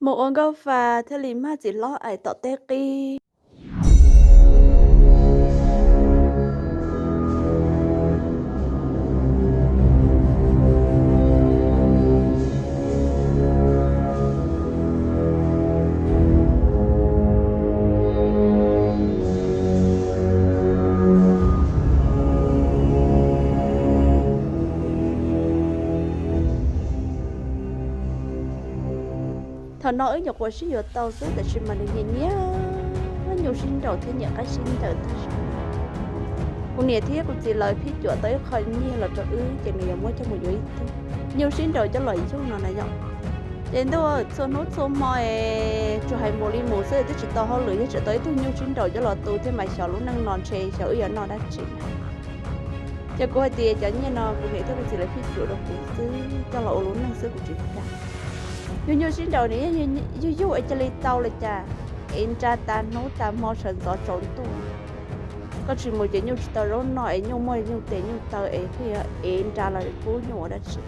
Mus ua nkauj fa thiaj li mag txiv hlob ais tom teb qib. Thaum no wb nyuam qhuav sib yuav tau xwb, tab sis mas nws nyiam nyiam nyuj sib nraus thiab nyiam qaib sib ncaws tag zog. Kuv niam thiab kuv txiv lawv phij cuam tau ib qho nyiaj los rau wb, ces nws yuav muab coj mus yuav ib tug nyuj sib nraus coj los yug no na yom. Ces ntuj, txhua hnub txhua hmo es tsuas hais mus li mus xwb, twb tsis tau hauj lwm, yog tseem tau ib tug nyuj sib nraus coj los tu thiab mas xyov lub neej no ntshe xyov wb yuav noj dab tsi. Ces kuv hais tias cov nyiaj no kuv niam thiab kuv txiv lawv phij cuam rau kuv xwb, coj los ua lub neej xwb, kuv tsis kam. Yug nyuj sib nraus nws yug yug es cia li tau li cas, es nra tas hnub tas hmo sawv ntxov tsaus ntuj. Koj tsis mus ces nyuj tsis tau zaub noj, es nyuj muaj nyuj tes nyuj taw es pheej es nra los pub nyuj ua dab tsi.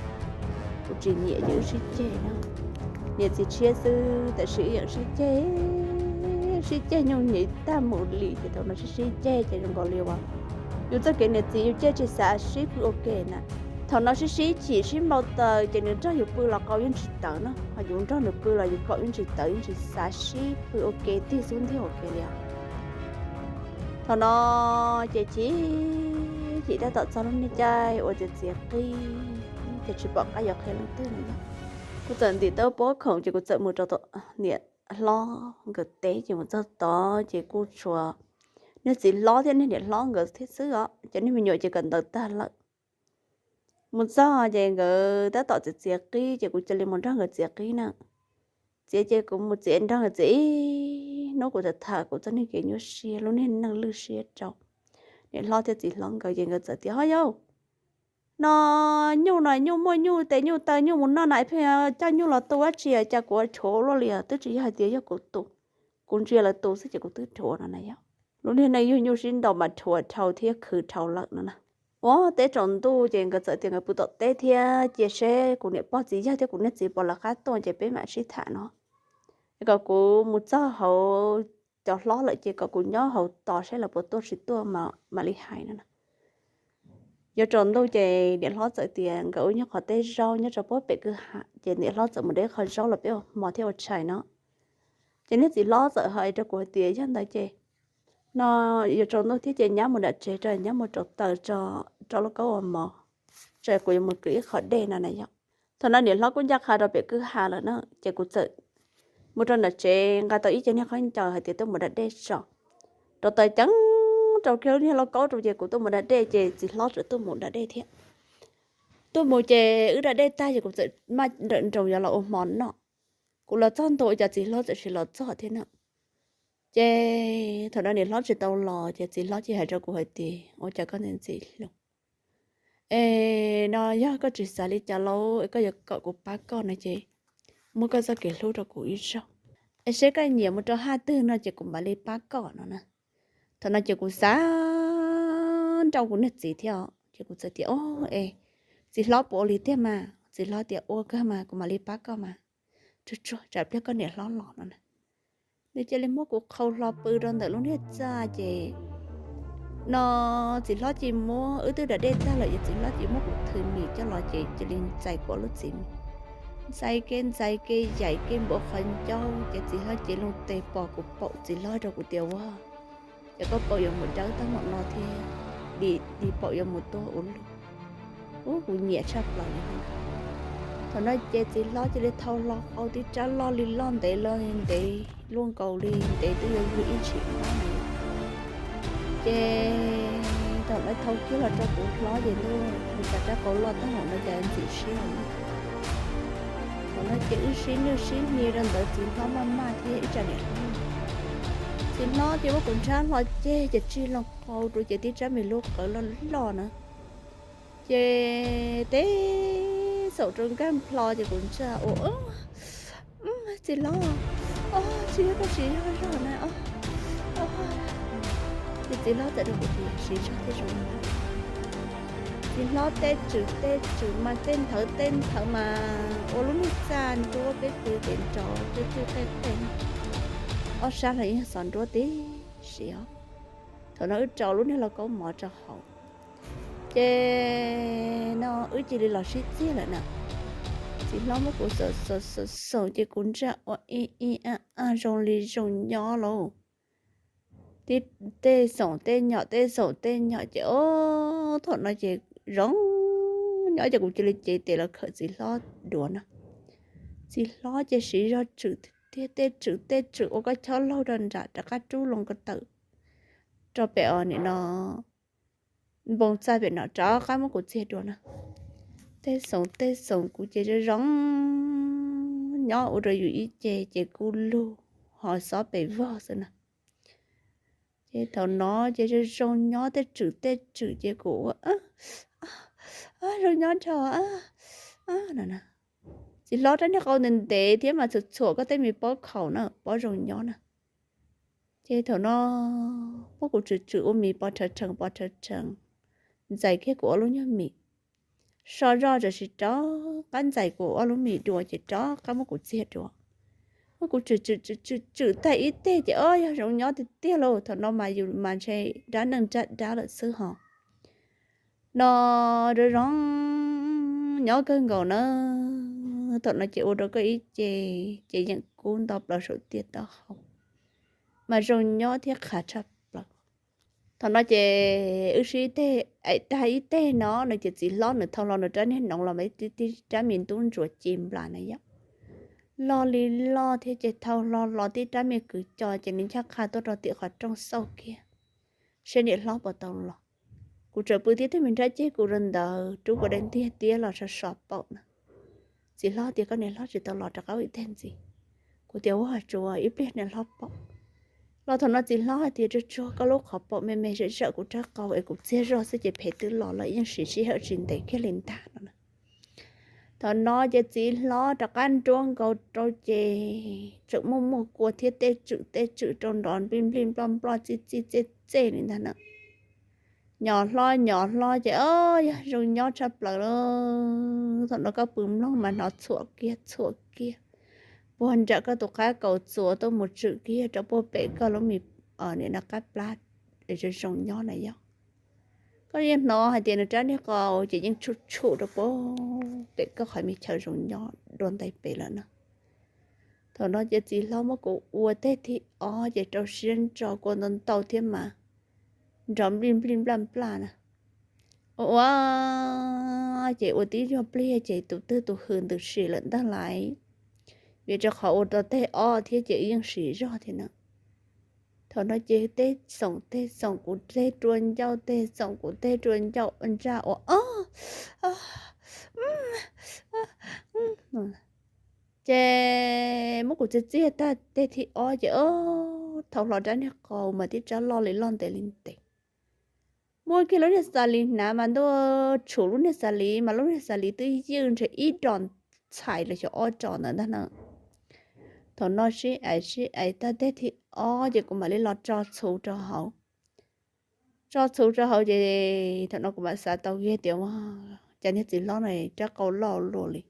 Kuv tsis nyiam ces wb sib ceg na. Niam txiv tshiab xwb tab sis wb yeej sib ceg, sib ceg nyuj nyiam tag mus li, ces thaum no sib sib ceg ces zoo nkaus li uas yus txoj kev niam txiv yus ceg tsis xav sib pw ua ke na. Thaum no sib sib chim sib npau taws ces nws nrog yus pw los qau yeej tsis tawv na, ho yus nrog nws pw los yus paum yeej tsis tawv, yeej tsis xav sib pw ua ke tig xub ntiag ua ke li os. Thaum no ces chim chim tab tom txog lub niag caij ua txiav txiav qib, ces tsis pom qab yuav qhia leej twg li. Kuv txawm ntim tau pob khoom ces kuv txawm mus rau tom niam hlob nkawd teb, ces mus txog tod ces kuj tshuav niag txiv hlob thiab niag niam hlob nkawd thiab xwb os, cov niag me nyuam ces kawm ntawv tag lawm. Mus txog ces nkawd tab tom txiav txiav qib ces kuv cia li mus nrog nkawd txiav qib na. Txiav ces kuv mus txiav nrog nkawd txiav ib hnub, kuv txawm tham kuv txoj niag kev nyuaj siab, lub niag neej lwj siab rau niam hlob thiab txiv hlob nkawd, ces nkawd txawm tias, Ho yau, no nyuj no nyuj muaj nyuj tes nyuj taw nyuj mus noj na, pheej coj nyuj los tu dab tsi cas kuv dhuav luaj li, twb tsis yog hais tias yog kuv tu, kuv ntsia lawv tu xwb ces kuv twb dhuav no na yom. Lub niag neej yug nyuj sib nraus mas dhuav dhau thiab khwv dhau lawm no na. Ua teb tsaus ntuj ces nkawd txawm tias nkawd pw tom teb thiab, cia seb kuv niam pog txiv yawg thiab kuv niag txiv puas lawv qab tuaj ces peb mam sib tham no. Es kom kuv mus txog hauv cov hlob lawm ces kom kuv nyob hauv tos seb lawv puas tuaj tsis tuaj mam li hais no na. Yuav tsaus ntuj ces niam hlob txawm tias nkawd ua nyuag qhov teb zaub nyob rau puag pem kwj ha, ces niam hlob txawm mus de qhov zaub los peb ua hmo thiab ua tshais no. Ces niag txiv hlob txawm hais rau kuv hais tias, Yog ntawd ces no yuav tsaus ntuj thiab ces nyab mus nram tsev rau, nyab mus rauv taws rau lauj kaub ua mov, tsam kuv yuav mus kwv ib qho dej no na yom. Thaum no niam hlob kuj ncaj qha rau pem kwj ha lawm na, ces kuv txawm mus rau nram tsev nqa tau ib cev niag khaub ncaws hais tias tuaj mus da dej tso. Rauv taws ceev rau kiag lub niag lauj kaub rau ces kuv tuaj mus da dej ces txiv hlob txawm tuaj mus da dej thiab. Tuaj mus ces wb da dej tag ces kuv txawm maj nrawm nroos yuav los ua hmo noj. Kuv los txog ntua ua cas txiv hlob txawm sis los txog thiab na. Ces thaum no niam hlob tsis tau los ces txiv hlob cia hais rau kuv hais tias, Ua cas koj ntxim ntxim hlub? Es no yog koj tsis xav li cas lauj, koj yuav kom kuv pab koj no ces muab koj txoj kev hlub rau kuv ib zaug, es seb koj nyiam mus rau haj twg no ces kuv mam li pab koj no na. Thaum no ces kuv xav nrauj kuv niag txiv thiab os, ces kuv txawm tias, Os, es txiv hlob puas ua li tiag mas? Txiv hlob tias, Ua kawg mas, kuv mam li pab koj mas. Tsuag tsuag tsam pliag koj niam hlob los no na. Nws cia li muab kuv qhau hlo pw rau ntawm lub niag txaj ces no txiv hlob cia li muab, wb twb da dej tag lawm ces txiv hlob cia li muab kuv thwm mis coj los ces cia li ntxais kuv ob lub txiv mis. Ntxais kev ntxais kev yaim kev npuav qhov ncauj ces txiv hlob cev loo tes pom kuv paum, txiv hlob rau kuv tias, Ua, ces koj paum yuav mus dawb tag npaum no thiab, dim dim paum yuav mus tuag ua luaj. Ub, kuv nyiam tshaj plaws li. Thaum no ces txiv hlob cia li thau hlo qau tib rab loj li loj ntev li ntev luaj nkaus li ntev twb yuav luag ib ntshis no. Ces thaum no thau kiag los rau kuv hlob ces ntuj, ua cas rab qau loj tag npaum no cas ntxim siab. Thaum no ces wb sib nwj sib hnia rau ntawd, txiv hlob maj maj thiab ib tsam niam hlob. Txiv hlob ces muab kuv nrhab hlo ceg ces tsig loo qau rau ces tib tsab me lub qawv loj loj na. Ces teb xaum rau nkag nplho ces kuv ntsaj ua, Txiv hlob, tsis yog koj tsis yog zog na. Ces txiv hlob txawm rau kuv tias, Siv zog thiab zoo. Txiv hlob tej tswm tej tswm mas tej nthawv tej nthawv mas ua lub niag txaj nruab peb pw ces nrov qig qig qig qig, ob sab los yeej xov nruab tib si os. Thaum no wb rau lub niag lauj kaub mov rau hauv, ces no wb cia li los sib txiag lawm na. Txiv hlob muab kuv xaum xaum ces kuv ntsaj ua ib ib a a zoo li zoo nyob lauj. Tib tej xoom tej nyom tej xoom tej nyom ces o, thaum no ces zoo nyob ces kuv cia li cev tes los khawm txiv hlob duav na. Txiv hlob ces siv zog tswm tiag, tej tswm tej tswm ua koj chob laug rau nram rov qab rub loo ko taw rau pem os nim no npoo txaj pem no rov qab muab kuv txiag dua na. Tej xoom tej xoom kuv ces zoo zoo nyob ua rau yus ib ce ces kuj lug ho xob pes vog xwb na. Ces thaum no ces zoo zoo nyob tej tswm tej tswm ces kuv ua zoo nyob dhau no. Txiv hlob rab niag qau ntev ntev thiab mas txhuam txhuam koj tej me pob khaum na, pob zoo nyob na. Ces thaum no muab kuv tswm tswm ua mis pov rhawv rhees pov rhawv rhees, ntxais kiag kuv ob lub nyuag mis. So zoj tam sim rov qab ntxais kuv ob lub mis dua ces rov qab muab kuv txiag dua. Muab kuv tswm tswm tswm tswm tag ib teg ces o yog zoo nyob tiag tiag lauj. Thaum no mas yus mas ntshe dab neeg dab dab lawm xwb ho. No zoo zoo nyob kawg nkaus na. Thaum no ces ua rau koj ib ce ces yeem kub nto plaws saum tiaj taub hau, mas zoo nyob thiab qhav tshaj plaws. Thaum no ces wb sib teg aim tag ib teg no no ces txiv hlob nws thau hlo nws rab niag noov los mas tib rab me ntub ntsuav ci nplas na yom. Loj li loj thiab ces thau hlo los tib rab me kwv co ces nws nchaj qha tuaj rau tim qhov rooj xauj kiag seb niam hlob puas tau los. Kuv tseem pw thiab tej me nrab ceg kuv rau ntawd rub kuv daim ntiag tiab los so so paum na. Txiv hlob tias koj niam hlob tsis tau los rov qab ua ib teg ntxiv. Kuv tias ua tsuas ib pliag niam hlob paum. Los thaum no txiv hlob hais tias tsuag tsuag koj lub qhov paum me me zam zawm kuv rab qau es kuv txiag zog xwb ces phem twb los lawm yeej siv sij hawm tsis ntev kiag li ntag no na. Thaum no ces txiv hlob rov qab nruab nkaus rau ces tseem muaj muaj kua thiab tej tswm tej tswm rau nrov nplij nplij nploj nploj txij txij txej txej li ntag na. Nyom hlo nyom hlo ces o yog zoo nyob tshaj plaws lauj. Thaum no koj pw mloog mas hnov txhuam kiag txhuam kiag puag nram koj tus qab kaus txuas tuaj mus tswm kiag rau puag pem koj lub me nim no qab plab es zoo zoo nyob na yog. Koj yeej hnov hais tias nws rab niag qau ces yeej tshum tshum rau puag pem koj qhov me chaw zoo nyob dua ntais pem lawm na. Thaum no ces txiv hlob muab kuv ua teg thib ob ces rau siab ntso kua ntau ntau thiab mas nrov nplij nplij nplaj nplaj na. Ua ua ces ua tib nyuag pliag ces tus twg tus hws ntws sim lawm ntag lauj. Vim rau qhov ua rau teg ob thiab ces yeej siv zog thiab na. Thaum no ces teg xoom teg xoom kuv teg rua ncauj teg xoom kuv teg rua ncauj ntsaj ua o ces muab kuv txiag txiag tag teg thib ob ces o, thau hlo rab niag qau mas tib rab loj li loj ntev li ntev. Muab kiag lub niag xas lis hnav mas ntuj, tshum lub niag xas lis mas lub niag xas lis twb ywj ntshe ib ros txhais los xyov ob ros ntawd ntag na. Thaum no sib ais sib ais tag teg thib ob ces kuv mam li los tso txhuv rau hauv. Tso txhuv rau hauv ces thaum no kuv mam xav tau kiag tias cas niag txiv hlob no rab qau loj luaj li.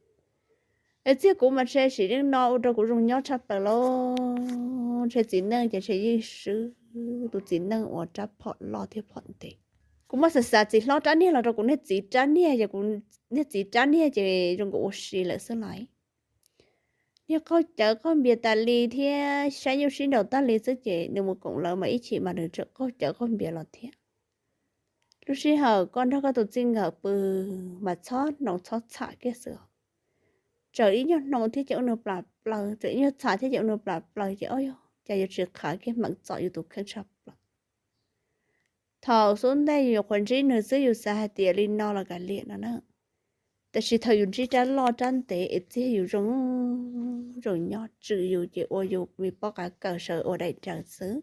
Es txiag kuv mas ntshe sim neej no ua rau kuv zoo nyob tshaj plaws lauj. Ntshe txiv neej ces ntshe yeej swb tus txiv neej uas rab phom loj thiab phom ntev. Kuv mam xav xav txiv hlob rab niag los rau kuv niag txiv rab niag, kuv niag txiv rab niag ces zoo nkaus ua si lawm xwb lauj. Niag qaug cawv qaug npias tas li thiab saib nyuj sib nraus tag li xwb ces nws mus koom lawv mas ib chim mas nws tseem qaug cawv qaug npias los thiab. Lub sij hawm koj nrog koj tus txij nkawm pw mas txhob hnoos txhob txham kiag xwb. Txawm ib nyuag hnoos thiab ces ua nws plam plaws, txawm ib nyuag txham thiab ces ua nws plam plaws ces o yog cas yuav tsis qhav kiag hmeem txom yus tus kheej tshaj plaws. Thaum xub ntiag yus nyuam qhuav ntsib nws xwb yus xav hais tias li no los kav liam no na. Tab sis thaum yus ntsib rab loj rab ntev es txiag yus zoo zoo nyob tswm yus ces ua yus me pob qa kawm sawv ua daim daws xwb,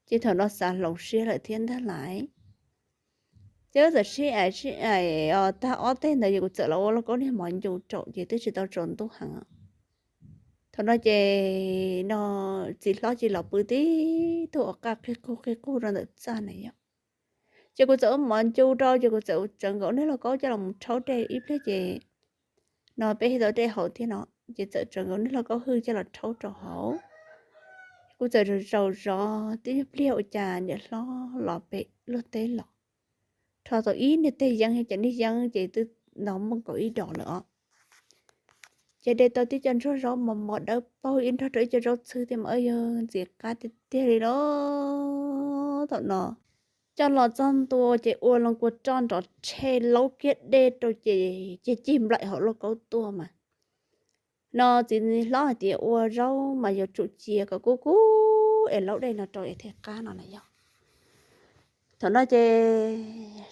ces thaum no xav hloov siab lawm thiab ntag lauj. Ces wb txawm sib ais sib ais os tag ob teg ntawd ces kuv txawm los ua lauj kaub niag mov ncu raum ces twb tsis tau tsaus ntuj heev. Thaum no ces no txiv hlob cia li los pw tib tug ua qaj qig qug qig qug rau ntawm txaj na yom. Ces kuv txawm ua mov ncu rau ces kuv txawm tsawv nkaus niag lauj kaub coj los rhaub dej ib pliag ces no peb thiaj tau dej haus thiab no, ces txawm tsawv nkaus niag lauj kaub hwj coj los rhaub rau hauv. Kuv txawm zaum zov tib pliag ua cas niam hlob los pem luag teb los, rho tau ib niag teg yeeb, cov niag yeeb ces twb nto muaj nkaus ib dos lawm os. Ces de tau tib co ntsuag zaub mos mos dawb paug ib nrog rau ib co zaub txhwb thiab mas yog ntxim qab tiag tiag li los thaum no. Coj los txog ntua ces ua loo kua roj nrov rhe laub kiag dej rau ces cig cig nplaim hauv lauj kaub tuaj mas no txiv hlob hais tias ua zaub mas yuav tsum cia kom kub kub es laub dej no rau es thiaj qab no na yog. Thaum no ces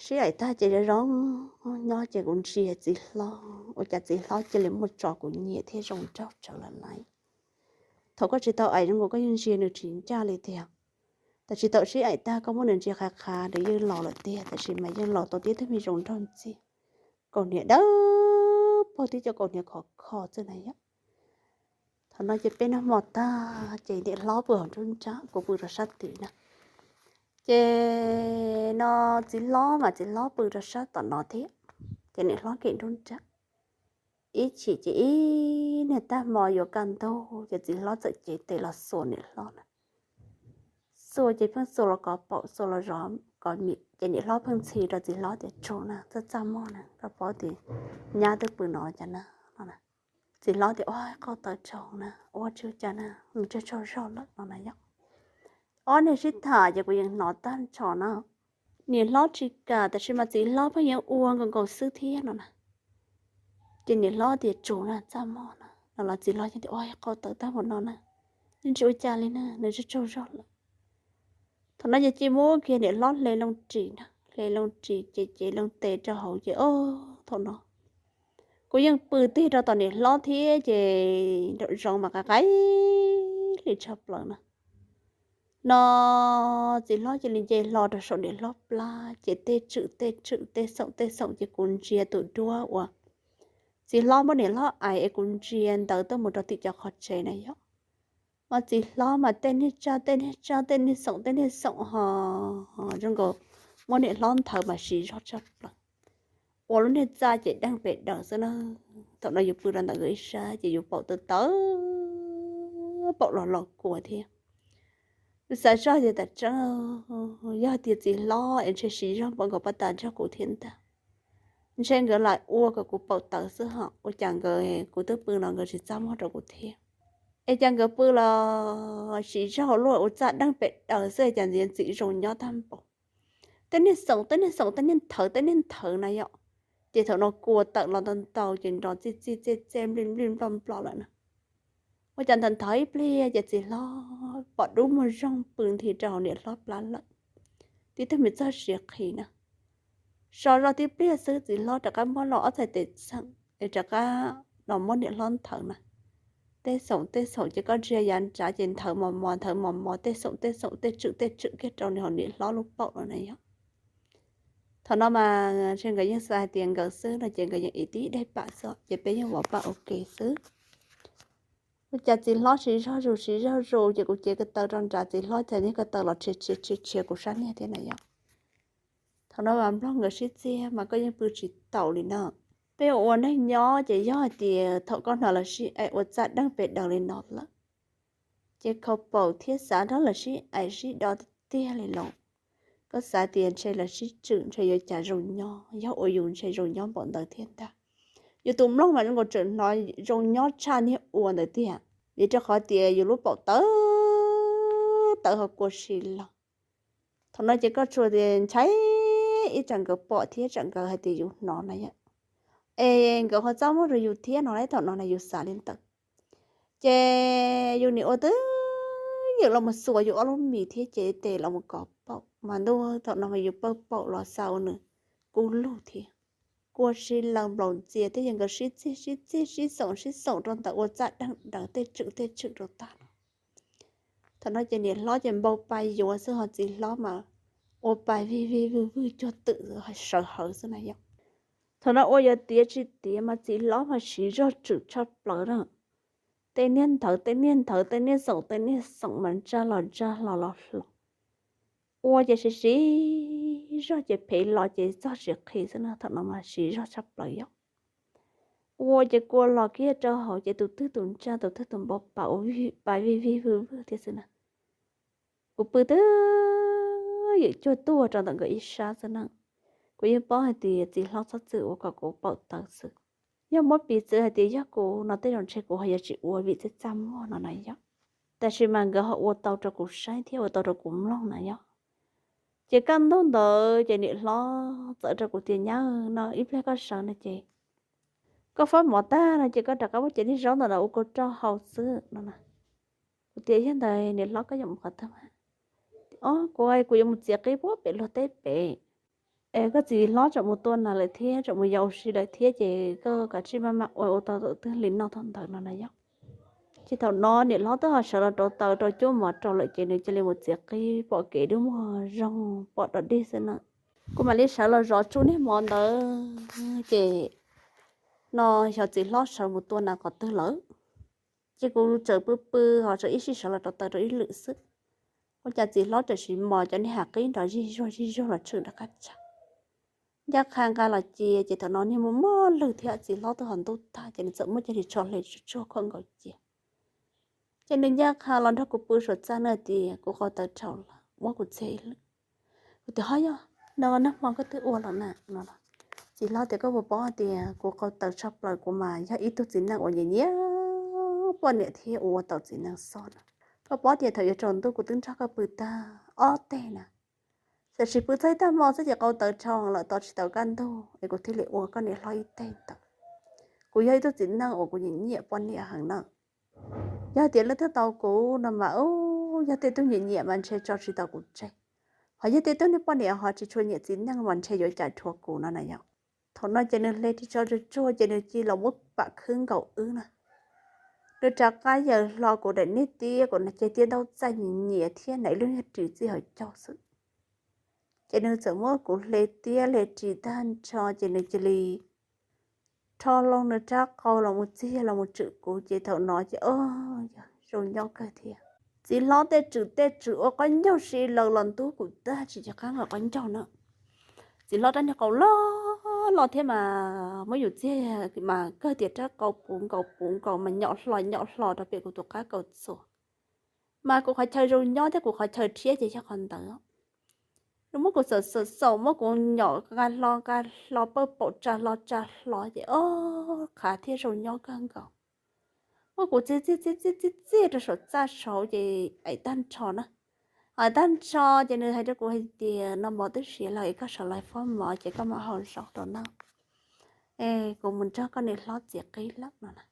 sib aim tag ces zoo zoo nyob ces kuv ntsia txiv hlob, ua cas txiv hlob cia li muaj tso kuv nyiam thiab zoo nraug tsawv lawm lauj. Thaum koj tsis tau aim zoo nkaus koj yeej ntsia nws tsis ncaj li tiag. Tab sis thaum sib aim tag koj muab nws ntsia qhav qhav nws yeej laus lawm tiag tab sis mas yeej laus tau tib tug me zoo nraug ntxiag, kaus hniav dawb paug tib co kaus hniav khov kho xwb na yom. Thaum no ces peb noj hmo tag ces niam hlob pw hauv nruab nrab, kuv pw rau sab tid na. Ces no txiv hlob mas txiv hlob pw rau sab tom no thiab, ces niam hlob kev nruab nrab. Ib chim ces ib niag tag hmo yuav kaj ntug ces txiv hlob txawm cev tes los xuas niam hlob na. Xuas ces pheej xuas los kov paum, xuas los zov kov mis, ces niam hlob pheej ntxhi rau txiv hlob tias tsaug na, txaj txaj muag na, koj paub tias nyab twb pw no cas na no. Txiv hlob tias ua qau tawv tsaug na, ua tsis ua cas na, nws tsaug tsaug zog lawm no na yom. Ob niag sib tham ces kuv yeej hnov tag nrho na. Niam hlob tsis kam tab sis mas txiv hlob pheej yuav ua nkaus nkaus xwb thiab no na. Ces niam hlob tias tsaug na, txaj muag na no los txiv hlob tias ua qau tawv tag npaum no na, yeej tsis ua cas li na, nws tsaug tsaug zog lawm. Thaum no ces cia muab kiag niam hlob hle loo ris na, hle loo ris ces cev loo tes rau hauv ces o, thaum no kuv yeej pw tig rau tom niam hlob thiab ces nraum zoov mas qaim qaim hli tshaj plaws na. No txiv hlob cia li nce hlo rau saum niam hlob plab ces tej tswm tej tswm tej xoom tej xoom ces kuv ntsia tus duab uas txiv hlob muab niam hlob aim es kuv ntsia ntawd tuaj mus rau tim cov qhov tsev na yom. Mas txiv hlob mas tej niag tsaj tej niag tsaj tej niag xoom tej niag xoom ho zoo nkaus muab niam hlob nthawv mas siv zog tshaj plaws. Ua lub niag txaj ces deeg pes daws xwb na. Thaum no yus pw rau ntawm nkawd ib sab ces yus paum tawv tawv, paum los los kua thiab. Yus xav zoj tias tam tseeb yog tias txiv hlob es ntshe siv zog npaum nkaus paj tas nrog kuv thiab ntag. Ntshe nkawd lam ua kom kuv paum tawv xwb ho ua cas nkawd, kuv twb pw no nkawd tsis txaj muag rau kuv thiab. Es cas nkawd pw los siv zog luaj ua txaj deeg pes daws xwb es cas ntxim ntxim zoo nyob tag npaum. Tej niag xoom tej niag xoom tej niag nthawv tej niag nthawv na yom. Ces thaum no kua tawm los ntau ntau ces nrov txij txij txej txej nplij nplij nploj nploj lawm na. Ua cas nthawv nthawv ib pliag ces txiv hlob pom dub muag zoog pw nthi rau hauv niam hlob plab lawm. Tib tug me txoj sia qhi na. So zoj tib pliag xwb txiv hlob rov qab muab los ob txhais tes txheem es rov qab los muab niam hlob nthawv na. Tej xoom tej xoom ces koj ntsia yav nrad ces nthawv mos mos nthawv mos mos tej xoom tej xoom tej tswm tej tswm kiag rau nws hauv niam hlob lub paum no na yom. Thaum no mas ntshe nkawd yeej xav hais tias nkawd xwb no ces nkawd yeej ev tib daim pam xwb ces peb yeej vov pam ua ke xwb. Ua cas txiv hlob siv zog zus siv zog zus ces kuv cev ko taw rau nrad txiv hlob cas niag ko taw los rhiav rhiav rhiav rhiav kuv sab niag thiab na yom. Thaum no mas nploog nkawd sib txiag mas koj yeej pw tsis taus li na. Peb ua neeg nyob ces yog hais tias thaum koj hnov lawv sib aim ua txaj deeg pes daws li no lawm ces khau paum thiab xav nrog lawv sib aim sib do tiag tiag li los. Koj xav tias ntshe lawv sib tswm ntshe yuav cas zoo nyob, yog ua yus ntshe zoo nyob npaum ntawd thiab ntag. Yus tus mloog mas zoo nkaus tseem hnov zoo nyob tshaj niag ua ntawd tiag, vim rau qhov tias yus lub paum tawv tawv ho kua si los. Thaum no ces koj tsuas tias ntshai ib tsam nkawd pom thiab tsam nkawd hais tias yus hnov na yom. Es nkawd ho txaj muag rau yus thiab no lauj, thaum no na yus xav li ntawd. Ces yus nim ua twb ywm los mus xuas yus ob lub mis thiab cev tes los mus kov paum mas ntuj thaum no mas yus pawg paum los xav ua nws kub lug thiab. Kua si laws nplaum ntxias thiab yog nkawd sib txiag sib txiag sib xoom sib xoom rau ntawd ua txaj deeg daws tej tswm tej tswm rau tag no. Thaum no ces niam hlob ces npau pa yuav xwb ho txiv hlob mas ua pa vij vij vwj vwj cuag twm sawv hawv xwb na yom. Thaum no ua yuav tiav tsis tiav mas txiv hlob mas siv zog tswm tshaj plaws na. Tej niag nthawv tej niag nthawv tej niag xoom tej niag xoom mas ntsaj los ntsaj hlo los hlo. Ua ces siv siv zog ces phem los ces txog siav qhi xwb na, thaum no mas siv zog tshaj plaws yom. Ua ces kua los kiag rau hauv ces tus twg tus ntsa tus twg tus npau pas ua vij vij vig vig vwg vwg thiab xwb na. Kuv pw twb ywm cuag tuag rau ntawm nkawd ib sab xwb na. Kuv yeej paub hais tias txiv hlob txhob txwm ua kom kuv paum tawv xwb. Yog muab piv txwv hais tias yog kuv no tej zaum ntshe kuv ho yuav tsis ua vim txaj txaj muag no na yom. Tab sis mas nkawd ho ua tau rau kuv saib thiab ua tau rau kuv mloog na yom. Ces kaj ntug ntawd ces niam hlob txawm rau kuv tias, Nyab, no ib pliag koj sawv no ces koj fob mov tag no ces koj rov qab muab cov niag zaub ntawm no ua kua rau hau xwb no na. Kuv tias, Yog ntawd niam hlob koj yuav mus qhov twg mas? Ob, kuv, kuv yuav mus txiav qib puag pem luag teb pem. Es koj txiv hlob tseem mus tua nas lawm thiab, tseem mus yos ua si lawm thiab ces koj kav tsij maj mam ua ua tau thaum twg li noj thaum ntawd no na yom. Ces thaum no niam hlob twb ho sawv los rauv taws rau cuab mov rau lawm ces nws cia li mus txiav qib pom kev dub muag zoo pom dog dig xwb na. Kuv mam li sawv los zov tsuj niag mov ntawd ces no xyov txiv hlob sawv mus tua nas qhov twg lawm. Ces kuv tseem pw pw ho tseem ib sij sawv los rauv taws rau ib lwm xwb, ua cas txiv hlob tseem sim mos cov niag hav qib nrov zig zuag zig zuag los tshwm rov qab tsa. Ncaj qha nqa los cia ces thaum no niag muaj muaj lwg thiab txiv hlob twb ho ntub tag ces nws txawm muab cov ris tsho hle tsuag tsuag khuam nkaus cia. Ces nws ncaj qha los nrog kuv pw suav txaj na tias, Kuv qau tawv dhau lawm, muab kuv txiag ib lwm. Kuv tias, Ho yog no nag hmo koj twb ua los na no. Txiv hlob tias, Koj puas paub hais tias kuv qau tawv tshaj plaws, kuv mas yog ib tug txiv neej uas nyiam nyiam poj niam thiab ua tau txiv neej xoj na. Koj paub tias thaum yuav tsaus ntuj kuv twb nrog koj pw tag ob teg na, tam sis pw txog ib tag hmo xwb ces qau tawv dhau lawm tos tsis tau kaj ntug es kuv thiaj li ua koj niam hlob ib teg ntawd. Kuv yog ib tug txiv neej uas kuv nyiam nyiam poj niam heev na. Yog tias leej twg tau kuv no mas, yog tej tug nyiam nyiam mas ntshe tso tsis tau kuv tseg, ho yog tej tug niag poj niam ho tsis tshua nyiam txiv neej mas ntshe yuav cais dhuav kuv no na yom. Thaum no ces nws hle ris tsho tsuag tsuag ces nws cia li los muab pam khwb nkaus wb na. Nws rov qab yaws hlo kuv daim niag tiab, kuv na ceg tiab ntaub txaij nyias nyias thiab na ib lub niag ris txij hauv caug xwb. Ces nws txawm muab kuv hle tiab hle ris tag nrho ces nws cia li rho loo nws rab qau los mus txiag los mus tswm kuv ces thaum no ces o, yog zoo nyob kawg thiab. Txiv hlob tej tswm tej tswm ua qab ncaug si laws los ntub kuv tag tsis nco qab nqa qab ncaug na. Txiv hlob rab niag qau loj loj thiab mas muab yus txiag mas kawg tias rab qau puv nkaus puv nkaus mas nyom hlo nyom hlo rau pem kuv tus qab kaus txuas. Mas kuv qhov chaw zoo nyob thiab kuv qhov chaw rhiab ces yog qhov ntawd. Nws muab kuv xaum xaum xaum, muab kuv nyom nqa hlo nqa hlo, pawg paum tsa hlo tsa hlo ces o, qhav thiab zoo nyob kawg nkaus. Muab kuv txiag txiag txiag txiag txiag txiag rau saum txaj saud ces aim tag nrho na. Aim tag nrho ces nws hais rau kuv hais tias, No mov twb siav lawm es koj sawv los fob mov ces koj mam hau zaub rau noj, es kuv mus nrog koj niam hlob txiav qib lawm no na.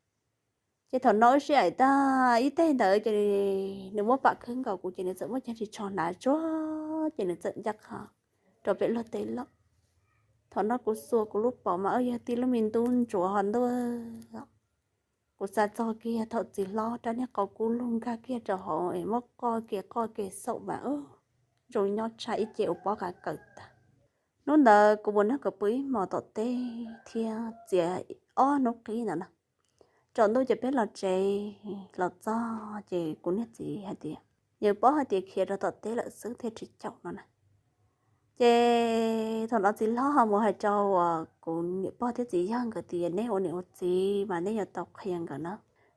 Ces thaum no wb sib aim tag ib teg ntawd ces nws muab pam khwb nkaus kuv ces nws txawm muab cov ris tsho hnav tsuag ces nws txawm ncaj qha rau pem luag teb lawm. Thaum no kuv xuas kuv lub paum mas o, yog tib lub me ntub ntsuav ho ntuj. Kuv xav txog kiag thaum txiv hlob rab niag qau kub lug nkag kiag rau hauv es muab qoj ke qoj ke xaum mas zoo nyob tshaj ib ce uas pob qa kawm tag. Hnub ntawd kuv mus nrog nkawd pw ib hmos tom teb thiab txiav ob hnub qib ntawd na. Tsaus ntuj ces peb los tsev, los txog ces kuv niag txiv hais tias, Yawg paub hais tias khiav rau tom teb lawm xwb thiaj tsis caum no na. Ces thaum no txiv hlob ho mus hais rau kuv niam pog thiab txiv yawg nkawd tias, Neb ua niam ua txiv mas neb yuav tau qhia nkawd na.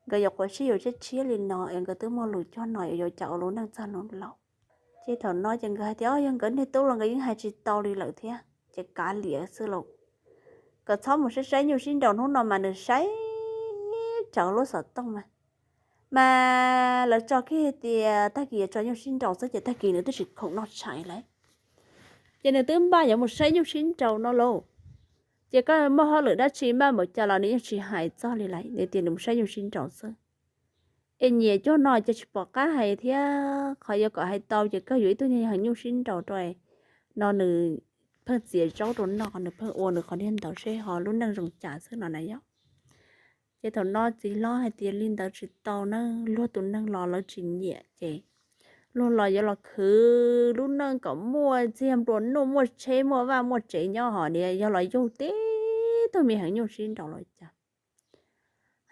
Nkawd yuav quav sib yuav tshiab tshiab li no es nkawd twb muaj lus cuag no yuav cas ua lub neej txog hnub laus. Ces thaum no ces nkawd hais tias, O, yog nkawd niag tub los nkawd yeej hais tsis tau li lawm thiab ces kav liam xwb lauj. Nkawd txhob mus saib saib nyuj sib nraus, hnub no mas nws saib rawv lub xov tooj mas, mas lawv tso kiag tias tag kis yuav tso nyuj sib nraus xwb ces tag kis nws twb tsis khoom noj tshais lawm. Ces nws twb npaj yuav mus saib nyuj sib nraus no lauj. Ces koj muaj hauj lwm dab tsi npaj npaum cas los nws yeej tsis hais txog li lawm, nws tias nws mus saib nyuj sib nraus xwb. Es nyiam cuag no ces tsis pom qab hais thiab, qhov yuav kom hais tau ces kawg yuav ib tug niag heev nyuj sib nraus rau no nws pheej txiav zaub rau noj, nws pheej ua nws qhov niag ntawd seb ho lub neej zoo cas xwb no na yom. Ces thaum no txiv hlob hais tias, Li ntawd tsis tau na, luag tus neeg los lawv tsis nyiam ces luag los yuav los khwv lub neej kom muaj txiag nplua nuj, muaj tsheb muaj vaj muaj tsev nyob, ho niam yog los yug tib tug me heev nyuj sib nraus los cas.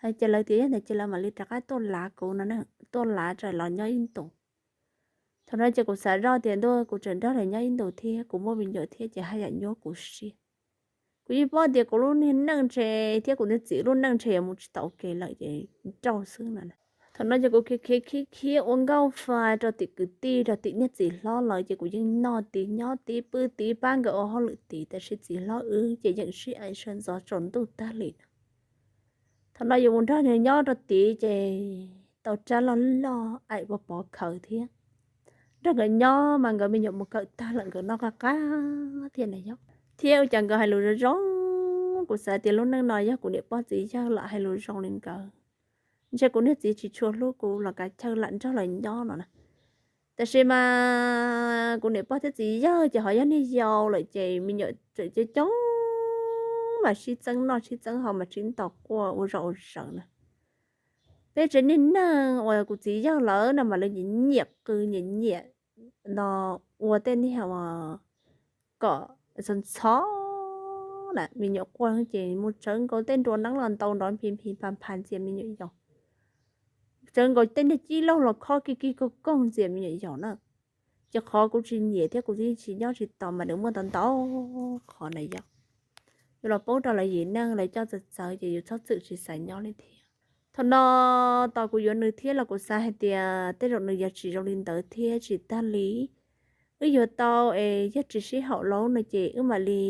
Hais ces lawv tias yog ntawd ces lawv mam li rov qab tuaj lav kuv no, tuaj lav tso los nyob ib ntus. Thaum no ces kuv xav zoj tias ntuj, kuv tseem nrog lawv nyob ib ntus thiab kuv muaj me nyuam thiab ces haj yam nyuaj kuv siab. Kuv yeej paub tias kuv lub niag neej ntshe thiab kuv niag txiv lub neej ntshe yuav mus tsis tau ua ke lawm ces nrauj xwb no. Thaum no ces kuv khiav khiav khiav khiav ua nkauj fa rau tim kwv tij rau tim niag txiv hlob lawm ces kuv yeej noj tid nyob tid pw tid pab nkawd ua hauj lwm tid tab sis txiv hlob wb ces yeej sib aim sawv ntxov tsaus ntuj tag li no. Thaum no yuav mus nrog nws nyob rau tid ces tau rab loj loj aim pov pov khaws thiab. Nrog nkawd nyob mas nkawd me nyuam mus kawm tag lawm nkawd noj qab qab thiab na yog. Thiab ua cas nkawd hais lus zoo zoo, kuv xav tias lub neej no yog kuv niam pog txiv yawg lam hais lus zoo li nkawd, ntshe kuv niag txiv tsis tshua hlub kuv los kav chaw lam nrog lawv nyob no na. Tab sis mas kuv niam pog thiab txiv yawg ces ho yog niag yau lawm ces me nyuam tseem coob coob mas sib txeeb noj sib txeeb haus mas sib ntaus quaj ua zog ua zawv na. Peb tsev niag neeg uas kuv txiv yawg lawv no mas lawv nyiam nyiam qw nyiam nyiam no ua tej niag uas kom ntxhov ntxhov na, me nyuam quaj ces mus tsawv nkaus tej nruas neeb los ntaus nrov nphis nphis phas phas ntxias me nyuam yaus, tsawv nkaus tej niag cib laug los khob kig kig koog koog ntxias me nyuam yaus na. Ces qhov kuv tsis nyiam thiab kuv yeej tsis nyob tsis tau mas nws muaj ntau ntau qhov na yog. Yus los poob rau lawv yim neej lawv coj txawv txawv ces yus txhob txwm tsis xav nyob li thiab. Thaum no tos kuv yuav nws thiab los kuv xav hais tias tej zaum nws yuav tsis zoo li ntawd thiab tsis tag li. Wb yuav tau es yog tsis sib haum lauj no ces wb mam li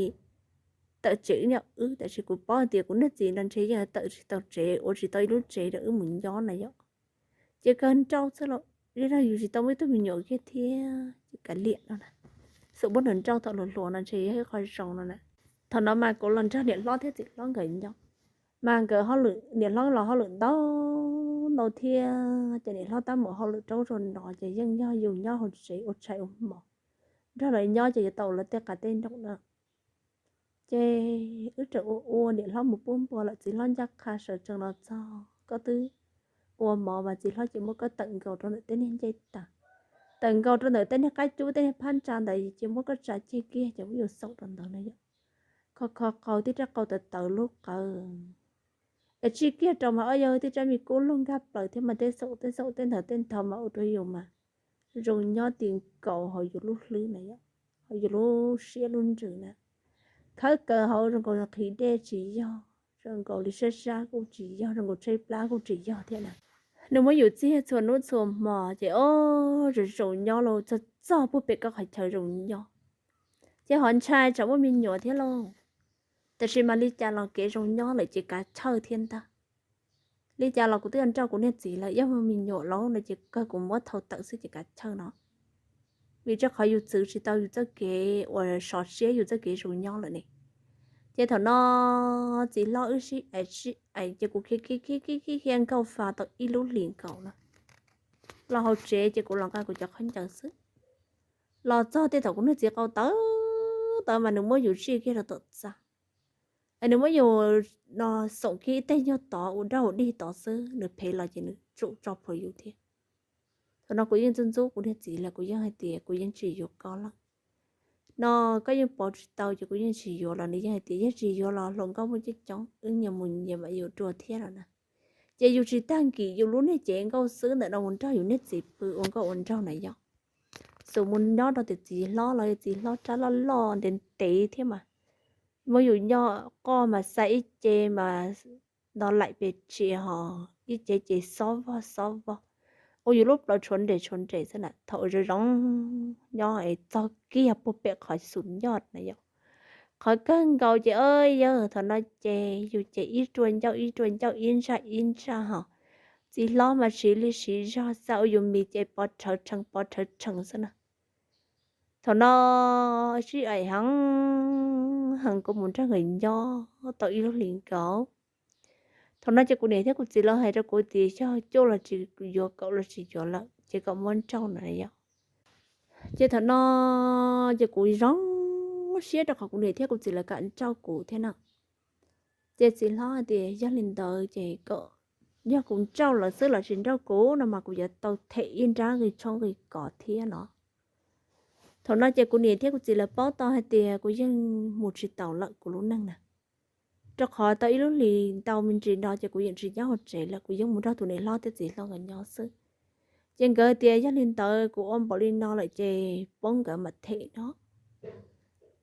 tawm tsev wb nyob wb, tab sis kuv paub hais tias kuv niag txiv no ntshe yeej tawm tsis tau tsev ua tsis tau ib lub tsev rau wb mus nyob na yom. Ces kawg nrauj xwb los, yog yus tsis tau muaj ib tug me nyuam kiag thiab ces kav liam no na. Xub npuab nws nrauj thaum hluas hluas no ntshe yog ib qho zoo no na. Thaum no mas kuv los nrog niam hlob thiab txiv hlob nkawd nyob, mas nkawd hauj lwm niam hlob los hauj lwm ntau ntau thiab ces niam hlob tab mus hauj lwm rau zos no ces yeej yog yus nyob hauv tsev ua tshais ua hmo, nrog lawv nyob ces yuav tau ua lawv tej qav tej nroom na. Ces wb tseem ua ua niam hlob mus pub npua lawm txiv hlob ncaj qha sawv tsees los txog koj twb ua mov mas txiv hlob ces muab koj tawm nkaus rau ntawm tej niag ncej tas, tawm nkaus rau ntawm tej niag qab cub tej niag phab ntsa ntawd ces muab koj tsa ceg kiag ces muab yus xaum rau ntawd na yom. Kho kho qau tib rab qau tawv tawv lub qawv es tsij kiag rau mas ob yawg tib rab me kub lug nkag plaws thiab mas tej xaum tej xaum tej ntawd tej ntawd mas ua rau yus mas zoo nyob ti nkaus hauv yus lub hlwb na yom, hauv yus lub siab lub ntsws na. Khawb kawg hauv zoo nkaus qhis dej tsis yog, zoo nkaus li sab sab kuj tsis yog, zoo nkaus tshaib plab kuj tsis yog thiab na. Nws muab yus txiag txhua hnub txhua hmo ces o zoo zoo nyob lauj, txog txog puag pem koj qhov chaw zoo nyob. Ces ho ntshai tsam muaj me nyuam thiab lauj. Tab sis mas li cas los kev zoo nyob lawm ces kav chawj thiab ntag. Li cas los kuv twb nrauj kuv niag txiv lawm, yog muaj me nyuam lauj no ces kawg kuv muab thau tawm xwb ces kav chawj no. Vim rau qhov yus txwv tsis tau yus txoj kev uas sov siab yus txoj kev zoo nyob lawm ne. Ces thaum no txiv hlob wb sib aim sib aim ces kuv khiav khiav khiav khiav khiav khiav nkauj fa tau ib lub hlis nkaus na. Los hauv tsev ces kuv los nqa kuv cov khaub ncaws xwb. Los txog tej thaum kuv niag txiv qau tawv tawv mas nws muab yus zij kiag rau tom txaj, es nws muab yus no xoom kiag ib teg nyuag tod ua dab ua dig tod xwb, nws phem los ces nws tsum tso plhuav yus thiab. Thaum no kuv yeej ntxub ntxub kuv niag txiv lawm, kuv yeej hais tias kuv yeej tsis yuav koj lawm. No koj yeej pov tsis tau ces kuv yeej tsis yuav los nws yeej hais tias yog tsis yuav los hluas nkauj muaj coob coob, wb nyias mus nyias mam yuav dua thiab no na. Ces yus tsis tag nkim yus lub niag cev nkauj xwb ntawm no mus nrog yus niag txiv pw ua nkauj ua nraug na yom. Xus mus nyob rau tias txiv hlob los txiv hlob rab loj loj ntev ntev thiab mas, muab yus nyob qoj mas xa ib ce mas no laim pes tsia ho ib ce ces xob vog xob vog, ua yus lub plawv tshuav nres tshuav nres xwb na. Thaum zoo zoo nyob es txog kiag puag pem qhov xus nyob na yom, qhov kawg nkaus ces yawg thaum no ces yus ces ib rua ncauj ib rua ncauj ib ntsaj ib ntsaj ho, txiv hlob mas siv li siv zog xa ua yus mis ces pov rhawv rhees pov rhawv rhees xwb na. Thaum no sib aim heev heev kuv mus nrog nkawd nyob tau ib lub hlis nkaus. Thaum no ces kuv niam thiab kuv txiv lawv hais rau kuv tias yog cuaj los tsis yuav kaum los tsis yuav lawm ces kom muab nrauj na yom. Ces thaum no ces kuv zoo siab rau qhov kuv niam thiab kuv txiv lawv kam nrauj kuv thiab na. Ces txiv hlob hais tias yog li ntawd ces kom yog kuv nrauj lawv xwb los tsis nrauj kuv no mas kuv yuav tau them ib nrab nqi tshoob nqi kos thiab no. Thaum no ces kuv niam thiab kuv txiv lawv paub tau hais tias kuv yeej mus tsis taus lawm kuv lub neej na. Rau qhov tau ib lub hlis ntau me ntsis no ces kuv yeej tsis nyob hauv tsev lawm, kuv yeej mus nrog tus niam hlob thiab txiv hlob nkawd nyob xwb. Ces nkawd tias yog li ntawd kuv ua npaum li no lawm ces poob nkawd mam them no.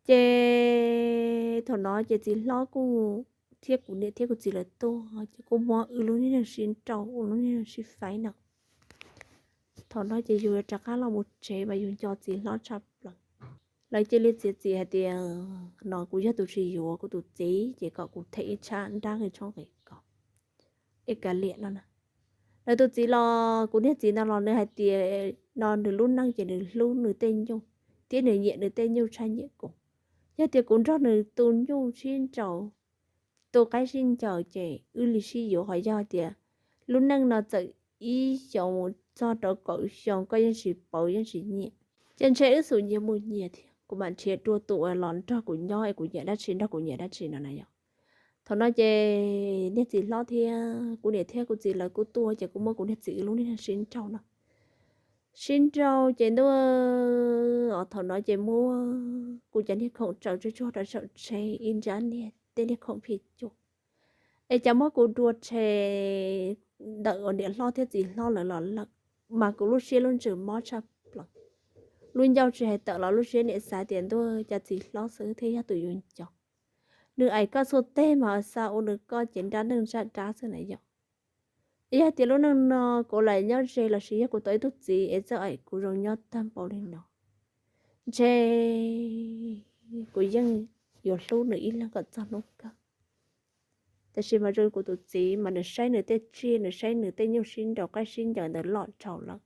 Ces thaum no ces txiv hlob kuj thiab kuv niam thiab kuv txiv lawv tuaj ces kuj muab wb lub niag neej sib nrauj ua lub niag neej sib faib no. Thaum no ces yus rov qab los mus tsev mas yus nco txiv hlob tshaj plaws. Lawv cia li txiav txim hais tias no kuv yog tus tsis yuav kuv tus txiv ces kom kuv them ib tshab nrab nqi tshoob nqi kos es kav liam no na. Lawv tus txiv los kuv niag txiv no los nws hais tias no nws lub neej ces nws hlub nws tej nyuj thiab nws nyiam nws tej nyuj tshaj nyiam kuv. Yog tias kuv nrog nws tu nyuj sib nraus, tu qaib sib ncaws ces wb li sib yuav. Ho yog tias lub neej no txawm ib xyoos mus txog rau kaum xyoo koj yeej tsis pauv yeej tsis nyiam, ces ntshe wb xum nyias mus nyias thiab, kuv mam nrhiav dua tus uas los nrog kuv nyob es kuv nyiam dab tsi nrog kuv nyiam dab tsi no na yom. Thaum no ces niag txiv hlob thiab kuv niam thiab kuv txiv lawv kuj tuaj ces kuj muab kuv niag txiv wb lub niag neej sib nrauj no. Sib nrauj ces ntuj, thaum no ces muab kuv cov niag khoom tsaws tsuag tsuag rau saum tsheb ib nrab niag tej niag khoom phij cuam. Es cas muab kuv dua rhe ntawm uas niam hlob thiab txiv hlob lawv los lawm, mas kuv lub siab lub ntsws mob tshaj plaws. Lub ncauj tsis hais tawm los lub siab niam xav tias ntuj, cas txiv hlob xwb thiaj yog tus yuav nco. Nws aim koj txhua teg mas xa ua nws koj ces nrab neej ntsaj dab xwb na yom. Yog tias lub neej no kuv lam nyob ze lossis yog kuv tau ib tug txiv es txawj aim kuv zoo nyob tag npaum li no, ntshe kuv yeej yuav hlub nws ib leeg kom txog hnub kawg. Tab sis mas zoo kuv tus txiv mas nws saib nws tej tsiaj, nws saib nws tej nyuj sib nraus qaib sib ncaws ntawd loj dhau lawm,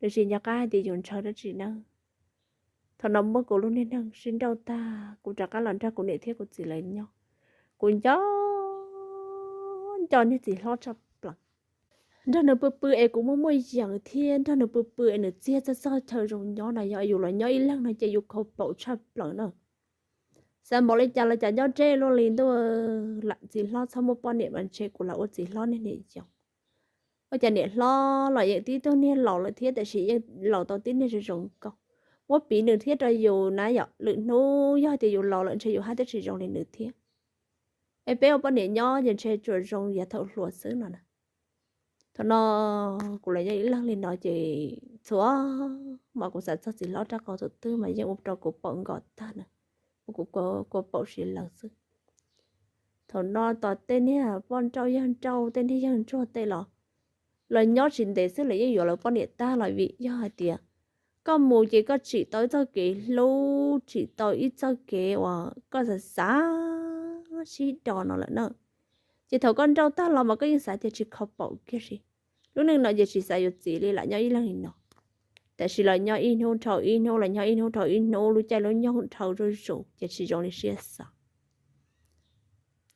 nws tsis nco qab hais tias yus ntshaw dab tsi na. Thaum no muab kuv lub niag neej sib nrauj tag, kuv rov qab los nrog kuv niam thiab kuv txiv lawv nyob. Kuv nco nco niag txiv hlob tshaj plaws. Nrog nws pw pw es kuv muaj muaj yees thiab nrog nws pw pw es nws txiag txog txog chaw zoo nyob na yom. Yus los nyob ib leeg no ces yus khaus paum tshaj plaws na. Xav npaum li cas los cas nyob deb luaj li ntuj, lam txiv hlob txhob muaj poj niam mas ntshe kuv lam ua txiv hlob niag niam yau. Ua cas niam hlob los yeej tib tug niag laus lawm thiab tab sis yeej laus tau tib niag zoo zoo nkauj. Muab piv nws thiab rau yus na yom, lwm hnub yog tias yus laus lawm ntshe yus haj twb tsis zoo li nws thiab. Es peb ua poj niam nyob ces ntshe tsuas zoo yav thaum hluas xwb no na. Thaum no kuv los nyob ib leeg li no ces txhua mas kuv xav txog txiv hlob rab qau thaum twg mas yeej ua rau kuv paum nkos tag na, ua kuv kua paum siv lawv xwb. Thaum no tos tej niag poj nrauj yawg nrauj tej niag yawg ntsuag tej los, los nyob tsis ntev xwb los yeej yuav lawv poj niam tag los vim yog hais tias koj mus ces koj tsim tau ib txoj kev hlub, tsim tau ib txoj kev uas koj xav xav sib do no lawm na. Ces thaum koj nrauj tag los mas koj yeej xav tias tsis kho paum kiag si. Lub neej no ces tsis xav yuav txiv li, lam nyob ib leeg li no. Tab sis los nyob ib hnub dhau ib hnub, los nyob ib hnub dhau ib hnub, lub caij lub nyoog dhau zuj zus ces tsis zoo li siab xav.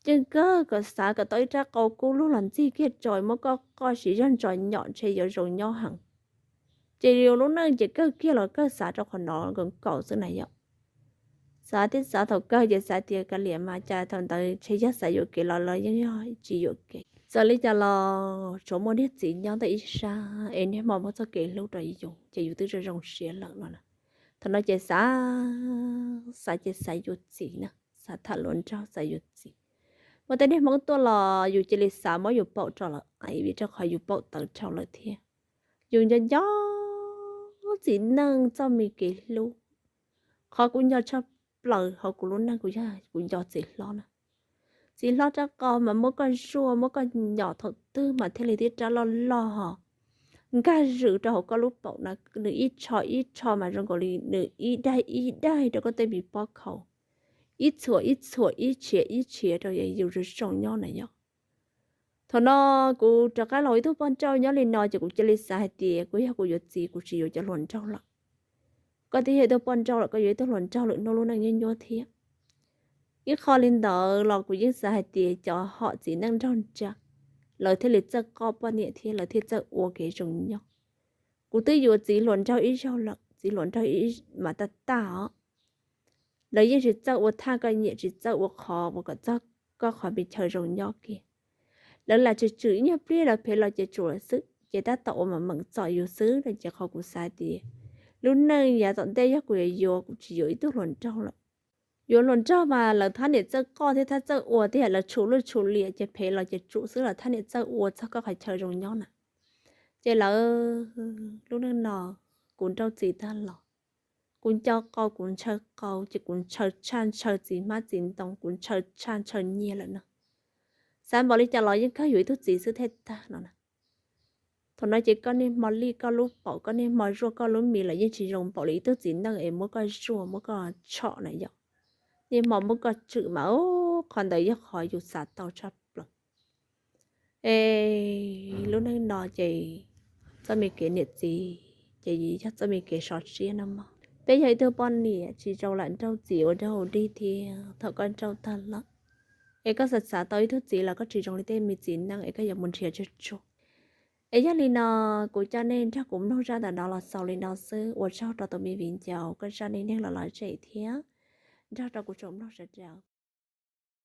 Yeej kawg kom xav kom tau ib rab qau kub lug los ntxig kiag tso muab koj qoj siv zog ntso nyom ntshe yuav zoo nyob heev. Ces yus lub neej ces kawg kiag los kawg xav rau qhov no nkaus nkaus xwb na yom. Xav thiab xav thaum kawg ces xav tias kav liam mas cas thaum ntawd ntshe yog xav yuam kev los los yeej yog tsis yuam kev. Txawm li cas los tsuav muaj niag txiv nyob ntawm ib sab es niaj hmo muab txoj kev hlub rau yus ces yus twb zoo zoo siab lawm no na. Thaum no ces xav, xav ces xav yuav txiv na, xav tham hluas nraug xav yuav txiv. Muaj tej niag Hmoob tuaj los yus cia li xav muab yus paum rau lawv aiv vim rau qhov yus paum tawv dhau lawm thiab. Yus nco nco txiv neej txoj me kev hlub. Qhov kuv nco tshaj plaws hauv kuv lub neej kuv yog kuv nco txiv hlob na. Txiv hlob rab qau mas muab koj zuaj muab koj nyom thaum twg mas thiaj li tib rab loj loj ho nkag zwm rau hauv koj lub paum na, nws ib tsho ib tsho mas zoo nkaus li nws ib daig ib daig rau koj tej me pob khaus, ib txhuam ib txhuam ib tshiav ib tshiav rau yus zoo zoo nyob na yom. Thaum no kuv rov qab los ib tug poj nrauj nyob li no ces kuv cia li xav hais tias kuv yog kuv yuav txiv kuv tsis yuav cov hluas nraug lawm. Koj twb yog ib tug poj nrauj lawm koj yuav ib tug hluas nraug lwm hnub lub neej nyuaj nyuaj thiab. Ib qho li ntawd los kuv yeej xav hais tias cov hom txiv neej nraug nra, lawv thiaj li txawj qoj poj niam thiab lawv thiaj txawj ua kev zoo nyob. Kuv twb yuav txiv hluas nraug ib zaug lawm, txiv hluas nraug mas tag tag os. Lawv yeej tsis txawj ua thaj koj nyiam, tsis txawj ua qhov uas kom txog koj qhov me chaw zoo nyob kiag. Lawv lam tsis tswm ib nyuag pliag los phem los ces tsuam xwb, ces tab tom ua mas meem txom yus xwb no ces qhov kuv xav tias lub neej yav tom ntej yog kuv yuav yuav kuv tsis yuav ib tug hluas nraug lawm. Yuav hluas nraug mas lawv thab niam txawj qoj thiab thab txawj ua thiab lawv tshum lwj tshum liam ces phem los ces tsuam xwb los thab niam txawj ua txog koj qhov chaw zoo nyob na. Ces lawv, lub neej no kuv nrauj txiv tag los, kuv nco qau kuv ntshaw qau ces kuv ntshaw tshaj ntshaw txiv hmab txiv ntoo, kuv ntshaw tshaj ntshaw nyiaj lawm no. Xav npaum li cas los yeej kawg yuav ib tug txiv xwb thiaj tag no na. Thaum no ces koj niaj hmo lij koj lub paum, koj niaj hmo zuaj koj lub mis los yeej tsis zoo npaum li ib tug txiv neej es muab koj zuaj muab koj tshom na yom. Niaj hmo muab koj tswm mas, qhov ntawd yog qhov yus xav tau tshaj plaws. Es lub neej no ces txoj me kev niam txiv ces yog txoj me kev sov siab no mog. Peb yog ib tug poj niam tsis tau lam nrauj txiv ua nrauj ua dig thiab. Thaum koj nrauj tag lawm es koj xav xav tau ib tug txiv los koj tsis zoo li tej me txiv neej es koj yuav mus nrhiav tsuag tsuag. Es yog li no, kuv coj nej nrog kuv mloog zaj ntawm no los xaus li no xwb. Ua tsaug rau tus me viv ncaus, koj zaj neej neeg los los zem thiab nrog rau kuv tsoom mloog sawv daws.